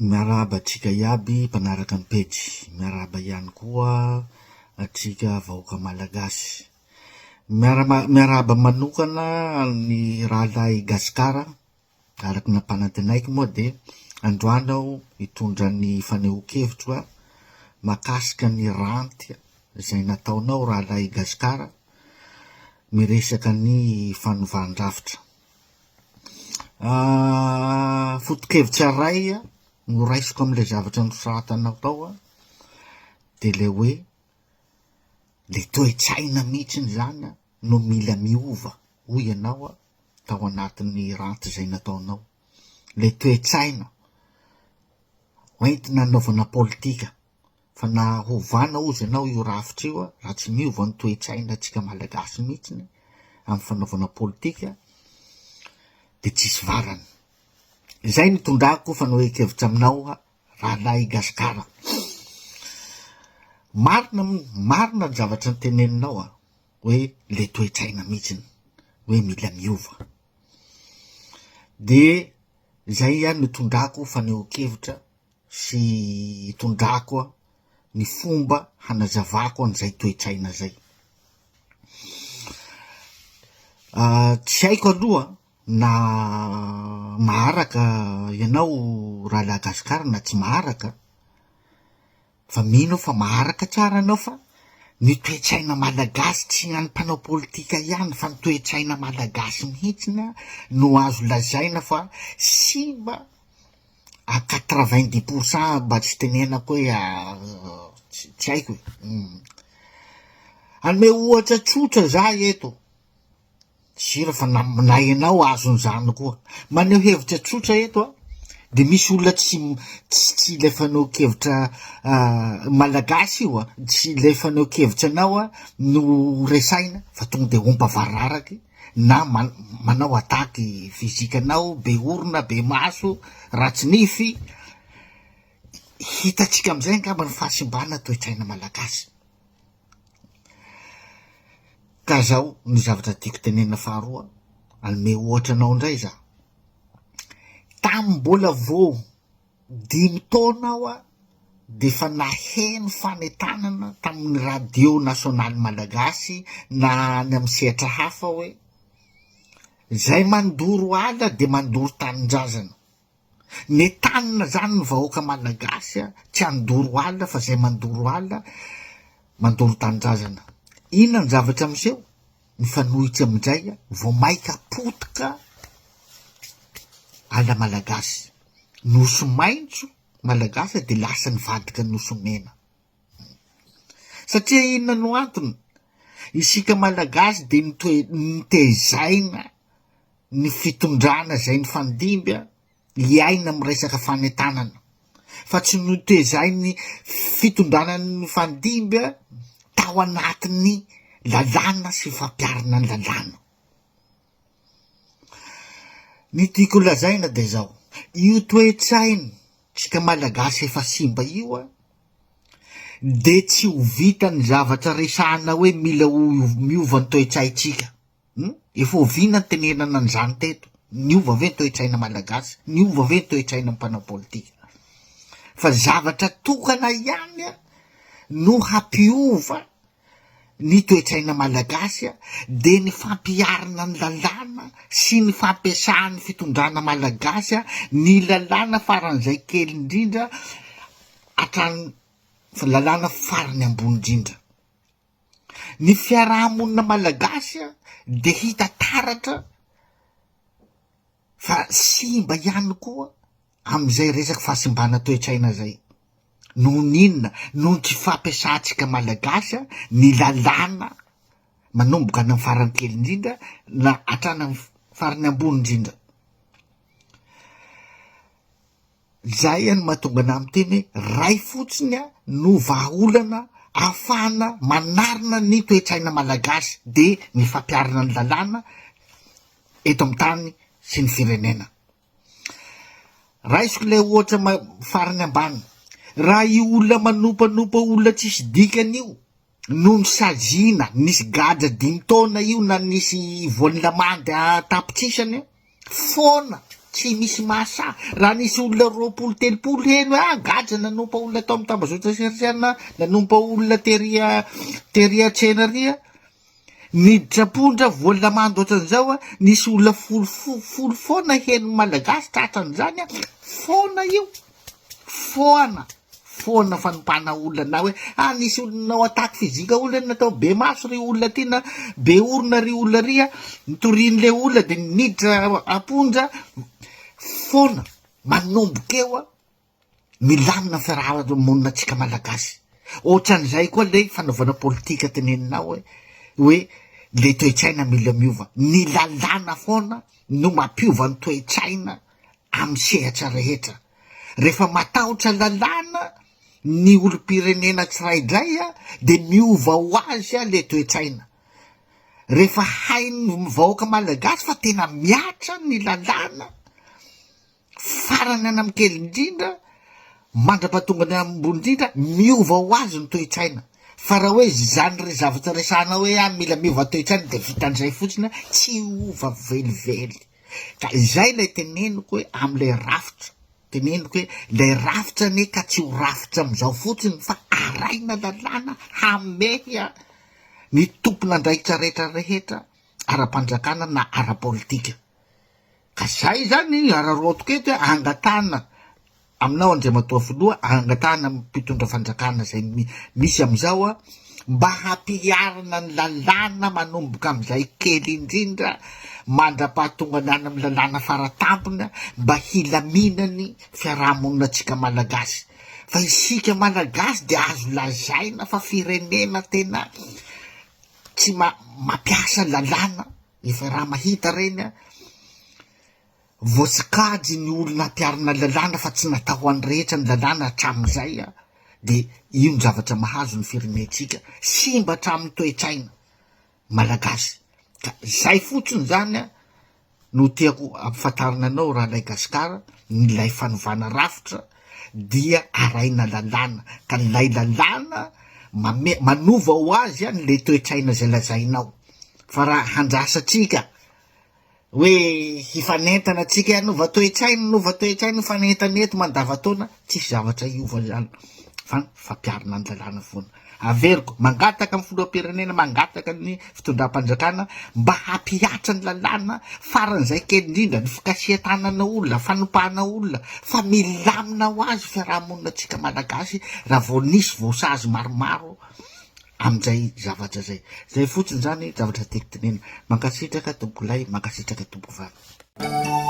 Miarahaba antsika iaby mpanaraka ny pejy, miarahaba ihany koa antsika vahoaka malagasy. Miarahaba manokana ny rahalahy Gasikara, araka ny nampanantenaiko moa dia androany aho hitondra ny fanehoan-kevitro mahakasika ny ranty izay nataonao rahalahy Gasikara miresaka ny fanovan-drafitra. Foto-kevitra iray no raisiko amin'ilay zavatra nosoratanao tao an, dia ilay hoe ilay toe-tsaina mihitsy izany an no mila miova hoy ianao an tao anatin'ny ranty izay nataonao. Ilay toe-tsaina hoentina hanaovana politika. Fa na hovana ozy ianao io rafitra io raha tsy miova ny toe-tsaina antsika malagasy mihitsiny amin'ny fanaovana politika de tsisy varany. Izay no itondrako fanohen-kevitra aminao rahalahy Gasikara. Marina marina ny zavatra noteneninao a, hoe le toe-tsaina mihitsiny hoe mila miova. De zay ihany no itondrako fanehoan-kevitra sy hitondrako ny fomba hanazavako an'izay toe-tsaina zay. Tsy haiko aloha na maharaka ianao rahalahy Gasikara na tsy maharaka, fa mino aho fa maharaka tsara ianao fa ny toe-tsaina malagasy tsy an'ny mpanao politika ihany fa ny toe-tsaina malagasy mihitsiny no azo lazaina fa simba à 90% mba tsy tenenako hoe tsy haiko e. Hanome ohatra tsotra za eto, sira fa na na ianao azon'izany koa. Maneho hevitra tsotra eto aho, de misy olona tsy tsy tsy ilay fanehoan-kevitra malagasy io a, tsy ilay fanehoan-kevitra anao a no resahina fa tonga de ompa varararaky. na manao attaque physique anao, be orona, be maso, ratsy nify, hitantsika amizay angamba ny fahasimbana toe-tsaina malagasy. Ka zao ny zavatra tiako tenenina faharoa, hanome ohatra anao indray za, tamin'ny mbola vao Dimy taona aho dia efa naheno fanentanana tamin'ny radio nasionaly malagasy na any amin'ny sehatra hafa hoe izay mandoro ala dia mandoro tanindrazana. Nentanina izany ny vahoaka malagasy tsy handoro ala fa izay mandoro ala mandoro tanindrazana. Inona ny zavatra miseho? Mifanohitra amin'izay vao maika potika ala malagasy. Nosy maitso malagasy dia lasa nivadika nosy mena. Satria inona no antony? Isika malagasy dia nitoe- nitezaina ny fitondrana izay nifandimby hiaina amin'ny resaka fanentanana fa tsy notezain'ny fitondrana nifandimby tao anatin'ny lalàna sy fampiharana ny lalàna. Ny tiako lazaina dia izao, io toe-tsaintsika malagasy efa simba io an, dia tsy ho vitan'ny zavatra resahana hoe mila ho miova ny toe-tsaintsika. Hum, efa oviana nitenenana an'izany teto? Niova ve ny toe-tsaina malagasy? Niova ve ny toe-tsaina mpanao politika? Fa zavatra tokana ihany no hampiova ny toe-tsaina malagasy dia ny fampiharana ny lalàna sy ny fampiasan'ny fitondrana malagasy ny lalàna faran'izay kely indrindra hatrany lalàna farany ambony indrindra. Ny fiarahamonina malagasy dia hita taratra fa simba ihany koa amin'izay resaky fahasimbana toe-tsaina zay. Noho ny inona? Noho ny tsy fampiasantsika malagasy ny lalàna manomboka any amin'ny farany kely indrindra na hatrany amin'ny farany ambony indrindra. Zay no mahatonga anah miteny hoe ray fotsiny no vahaolana ahafahana manarina ny toe-tsaina malagasy de ny fampiharana ny lalàna eto amin'ny tany sy ny firenena. Raisiko ilay ohatra farany ambany, raha io olona manompanopa olona tsisy dikany io no nosaziana, nisy gadra dimy taona io na nisy voan'ny lamandy an-tapitrisany, foana. Tsy misy mahasahy. Raha nisy olona 20 30 heno hoe ah gadra nanompa olona tao amin'ny tambazotra serasera nanompa olona tery tery an-tsena ary a, niditra am-ponja voa lamandy ohatran'izao a, nisy olona folo folo foana henon'ny Malagasy tratran'izany a, foana io. Foana, foana fanompana olona na hoe ah nisy olona nanao attaque physique olona natao be maso ry olona ty na be orona ry olona ry a, nitorian'le olona de niditra am-ponja, foana, manomboka eo a, milamina ny fiaraha-monina antsika malagasy. Ohatran'izay koa le fanaovana politika teneninao hoe hoe le toe-tsaina mila miova, ny lalàna foana no mampiova ny toe-tsaina amin'ny sehatra rehetra. Rehefa matahotra lalàna ny olom-pirenena tsiraidray dia miova ho azy ilay toe-tsaina. Rehefa hain'ny vahoaka malagasy fa tena mihatra ny lalàna, farany any amin'ny kely indrindra mandra-pahatonga ny ambony indrindra, miova ho azy ny toe-tsaina. Fa raha hoe izany re zavatra resahanao hoe ah mila miova toe-tsaina dia vitan'izay fotsiny, tsy hiova velively. Ka izay ilay teneniko hoe amin'ilay rafitra, teneniko hoe ilay rafitra anie ka tsy ho rafitra amin'izao fotsiny fa arahina lalàna hamehy ny tompon'andraikitra rehetra rehetra ara-panjakana na ara-politika. Ka izay izany araraotiko eto hoe angatahana Aminao Andriamatoa Filoha, angatahana amin'ny mpitondra fanjakana izay misy amin'izao mba hampiharina ny lalàna manomboka amin'izay kely indrindra mandra-pahatongany any amin'ny lalàna faratampony mba hilaminany fiarahamonina antsika Malagasy. Fa isika Malagasy dia azo lazaina fa firenena tena tsy mampiasa lalàna, efa raha mahita ireny Voasokajy ny olona ampiharina lalàna fa tsy natao ho an'ny rehetra ny lalàna hatramin'izay dia io ny zavatra mahazo ny firenentsika, simba hatramin'ny toe-tsaina malagasy. Ka zay fotsiny zany no tiako ampifantarina anao Ralay Gasikara, ny ilay fanovana rafitra dia arahina lalàna, ka ilay lalàna mame- manova ho azy an le toe-tsaina zay lazainao, fa raha handrasantsika Hoe hifanentana tsika hanova toe-tsaina, hanova toe-tsaina, hifanentana eto mandavantaona, tsisy zavatra hiova zany fa fampiharina ny lalàna foana. Averiko, mangataka ny filoham-pirenena, mangataka ny fitondram-panjakana mba hampihatra ny lalàna faran'izay kely indrindra, ny fikasihan-tanana olona, fanompana olona, fa milamina ho azy fiarahamonina tsika malagasy raha vao nisy voasazy maromaro amin'izay zavatra izay. Izay fotsiny izany zavatra tiako tenenina. Mankasitraka tompokolahy, mankasitraka tompokovavy.